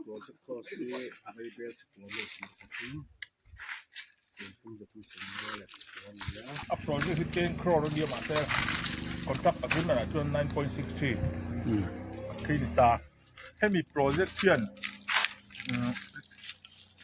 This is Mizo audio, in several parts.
Project cost hi vaibelchhe pawl A project hi 10 crore a nia mahse contract agreement ah chuan 9.63 khi ni ta. Hemi project hian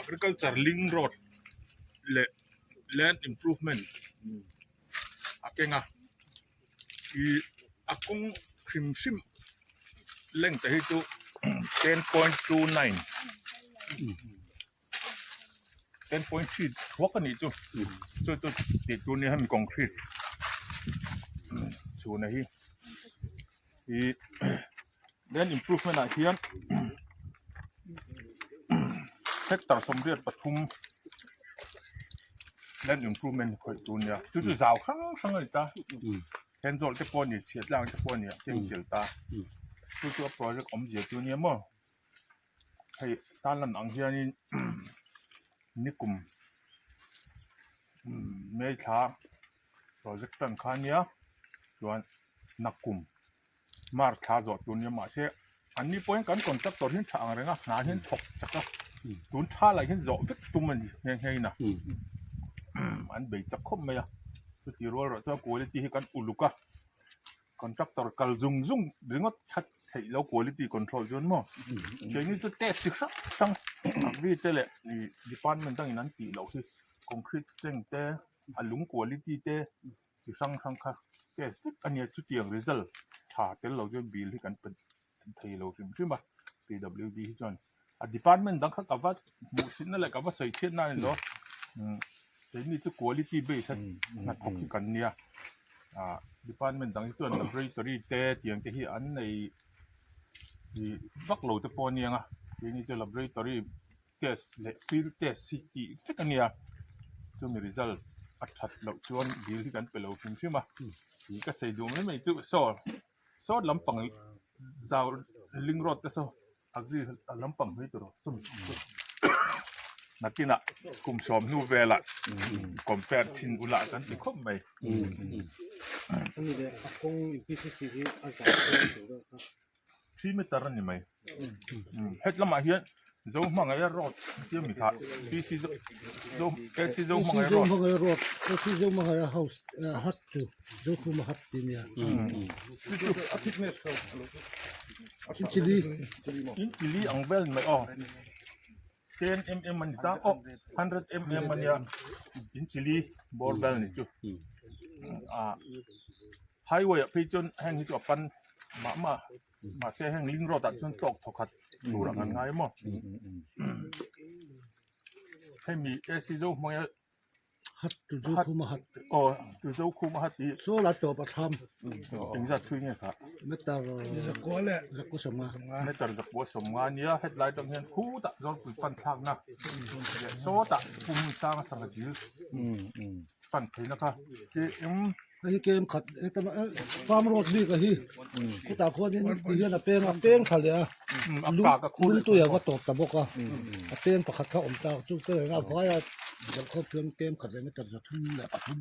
agriculture link road leh land improvement a keng a ih a kawng hrim hrim length te hi chu 10.29. 10.3 thuak a nih chu chu chu tih tur nia hemi concrete chhuna hi ih land improvement ah hian hectare 83 land improvement khawih tur nia chu chu zau hrang hrang a ni ta Thenzawl te pawh a ni chhiatlang te pawh a ni a kengchel ta chu chu a project awmzia chu nia maw. Hei tan lan ang hianin nikum May thla project tan kha ania chuan nakum March thla zawh tur nia mahse anni pawhin kan contractor hi an tha ang reng a hna hian thawk chak a tun tha lah hian zawh vek tum a ni nghe nghe in a an bei chak khawp mai a chuti rual erawh chuan quality hi kan uluk a. Contractor kal zung zung ringawt that theih lo quality control chuan maw keini chu test chi hrang hrang agri te leh ih department dangin an tih loh hi concrete strength te a lung quality te chi hrang hrang kha test vek a nia chutiang result tha tel lo chuan bill hi kan pe thei lo hrim hrim a P_W_D hi chuan a department dang kha ka va hmuh sitna leh ka va sawi chhiat na a ni lo umm keini chu quality base a hnathawk hi kan nia ah department dang hi chuan laboratory te tiang te hi an nei ih vak lo te pawh a nia ang a keini chu laboratory test leh field test hi tih vek a nia chumi result a that loh chuan bill hi kan pe lo hrim hrim a tih ka sawi duh mai mai chu saw. Saw lampang zau ling road te saw a zui a lampang mai tur sawm nakinah kum sawm hnu velah compare chhin ula kan ti khawp mai. 3 meter a ni mai. Het lamah hian Zo hmangaih road tia mi kha PC zo zo AC zo hmangaih road. Zo hmangaih road AC zo hmangaih house hat chu zo khuma hat ti nia. Chu a thickness kha in chili in chili ang vel mai aw 10 mm ani ta aw 100 mm ania in chili bawr vel ni chu a highway ah phei chuan heng hi chu a pan mah mah Mahse heng ling road ah chuan tawk thawkhat tur ang an ngai maw hemi AC zo hmanga hat tu zo khum a hat aw tu zo khum a hat hi saw la tawp a thlam engzat thui nge kha meter zakua leh zakua sawmnga meter zakua sawmnga nia hetlai atang hian khutah zawlpui pan thlakna leh sawtah pum sanga sangha dil pan theihna kha KM Hei hi kem khat hetama farm road bik a hi khutah khuanin ti hian a peng a peng thla leh a lungtui a va tawp ta bawk a a peng pakhat kha a awm ta chu ka reng a vaia zawh khawp chuan kem khat leh meter zathum leh pathum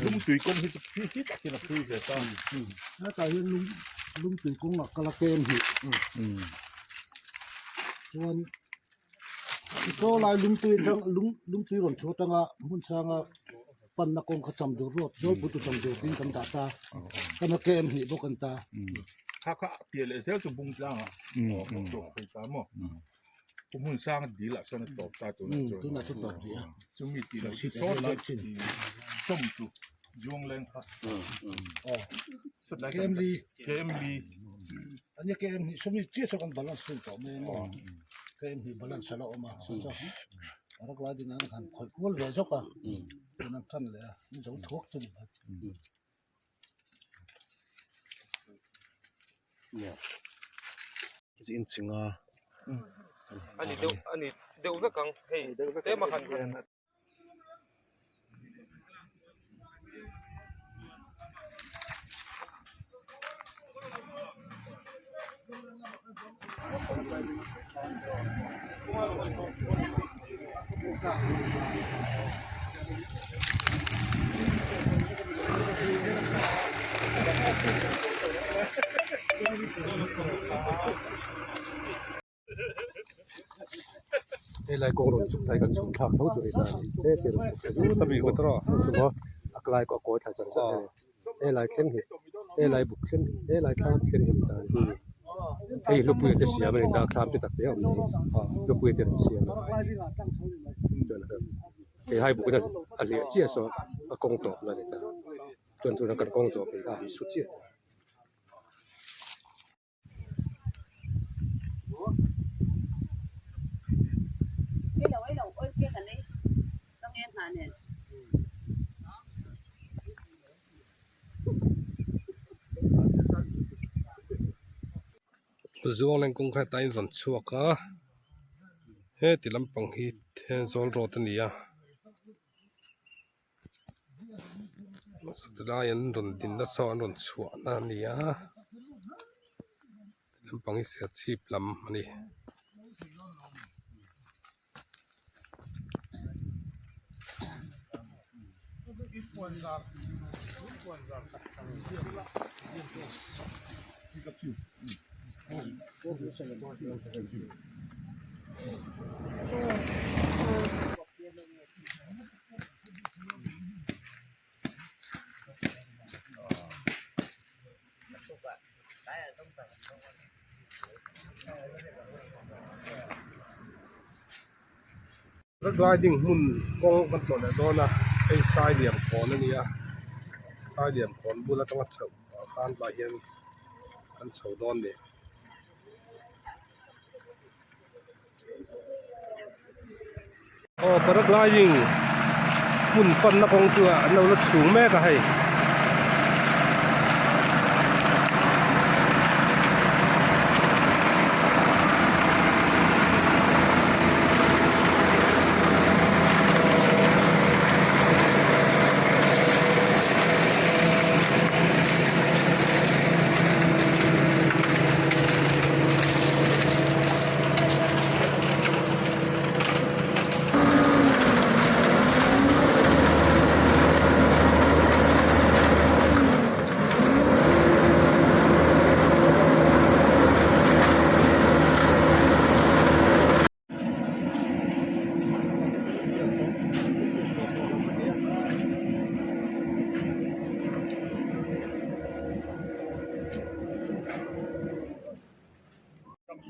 lungtui kawng hi chu phi hi takin a phui ve ta hetah hian lung lungtui kawng ah kal a kem hi chuan chaw lai lungtui atang lung lungtui rawn chhuah atanga hmun sanga panna kawng kha cham dur ruak zawl put tu cham dur tin kan dah ta kan a kem hnih bawk an ta kha kha piah leh zel chu bung tlang a tawp thei ta maw pu hmun sang dil ah sawn a tawp ta tunah chuan tunah chu tawp rih a chumi tih loh chu sawn lai sawm chu zuang leng kha aw kem li kem li ania kem hnih sawmi chiah saw kan balance thung tawh mai a maw kem hnih balance a la awm a saw chu a rak lai ding ah khan khawih kual ve zawk a tun an tan leh a ni zo thuak chu ni mai. Ani deuh ani deuh vek ang hei tlem a han. Helai kawng rawn chhuk thla hi kan chhuk thlak tho chu a ni ta a ni. He ti rawn chhuk thla zut a chu maw a lai pawh a kawi thla char char a ni. Helai thleng hi helai buk thleng hi helai thlam thleng hi a ni ta a ni. Hei hlawpuia te siam a ni ta a thlam te tak te a awm ni hlawpuia te rawn siam a hei hai buk in a hliah chiah sawn a kawng tawp na a ni ta chuan tuna kan kawng zawh phei kha a han su chiah ta. Zuangleng kawng kha hetah in rawn chhuak a heti lampang hi Thenzawl road a ni a tilai an rawn din nasa an rawn chhuah na a ni a lampang hi Serchhip lam a ni. Paragliding hmun kawng kan tlawh leh dawn a hei Sailiam kawn a ni a Sailiam kawn bul atanga chhoh ah khan tah hian kan chho dawn a ni. Aw paragliding hmun panna kawng chu an lo la chhung mek a hei.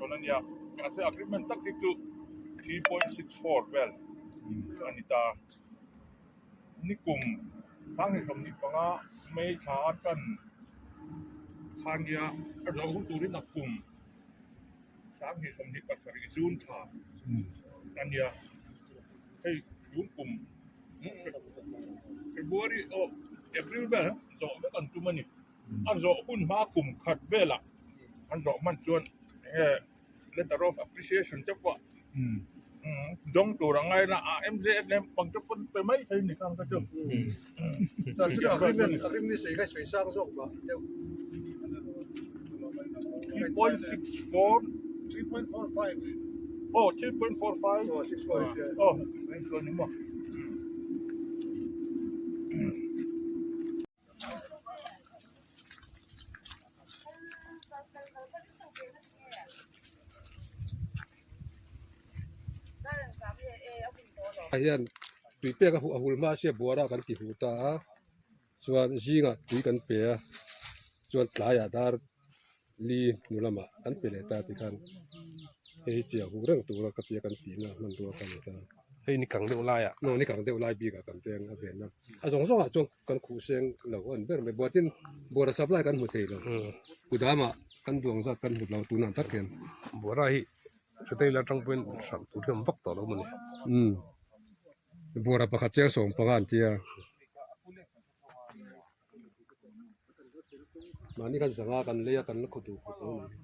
Sawn a nia mahse agreement tak hi chu 3.64 vel a ni ta nikum sanghnih sawmhnih panga May thla a tan kha nia a zawh hun turin a kum sanghnih sawmhnih pasarih June thla a nia hei tun kum February aw April vel zawh vek an tum a ni. A zawh hun hma kum khat velah an zawh hman chuan enge letter of appreciation te pawh dawng tur a ngai la a MJF leh pang te pawn pe mai thei ni khan ka chu. 3.64 3.45 oh 3.45 oh 6 oh chuan ni maw. Hian tui pek a huh a hul hma sia buara kan ti huh ta a chuan zingah tui kan pe a chuan tlaiah dar li hnu lamah kan pe leh ta tikhan hei hi chiah huh reng tura ka tia kan tihna hmanrua ka ni ta. Hei ni kang deuh laiah. Aw ni kang deuh lai bikah kan veng a venna a zawng zawngah chuan kan khuh seng lo a ni ber mai buatin buara supply kan hmu thei lo kudamah kan duang zat kan hmu lo tunah tak hian. Buara hi hretei la atang pawhin hralh tur hi a awm vak tawh lo maw ni. Umm buara pakhat cheng sawm panga an tia. Mahni kan zanga kan lei a kan la khaw duh khawp lo a ni.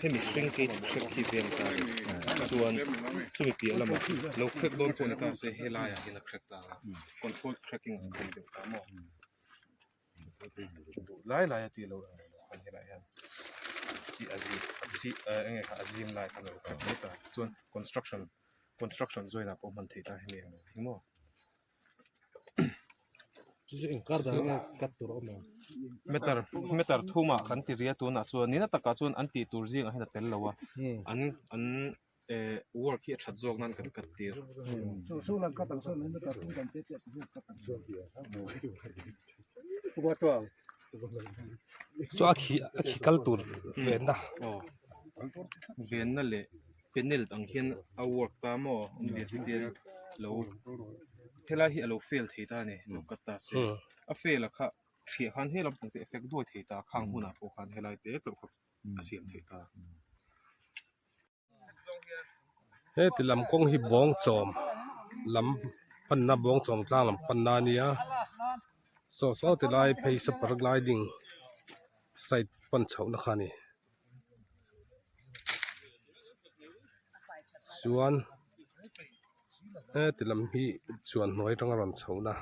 Hemi shrinkage crack hi veng ta a ni. Chuan chumi piah lamah lo crack dawn pawh ni ta se helaiah hian a crack ta a, control cracking ang kha a ni deuh ta maw. Duh lai lai a tih loh ang reng khan helaiah hian chi a zim chi eng nge kha a zim lai khan a lo crack mai ta. Chuan construction construction join ah pawh hman theih ta hemi ang reng hi maw. Meter meter thumah kan ti ria tunah chuan nina takah chuan an tih tur zingah hian a tel lo a an an eh work hi a that zawk nan kan cut tir. Chu a khi a khi kal tur venna. Aw venna leh. Panel ang hian a work ta maw awmzia chu tia lo helai hi a lo fail thei ta a ni lo cut ta se a fail a kha hriah khan he lampang te effect duai thei ta khang hunah pawh khan helai te chauh kha a siam thei ta. Heti lam kawng hi bawng chawm lam panna bawng chawm tlang lam panna a nia saw saw ti lai phei saw paragliding side pan chhohna kha a ni. Chuan heti lam hi chuan hnuai atanga rawn chhohna.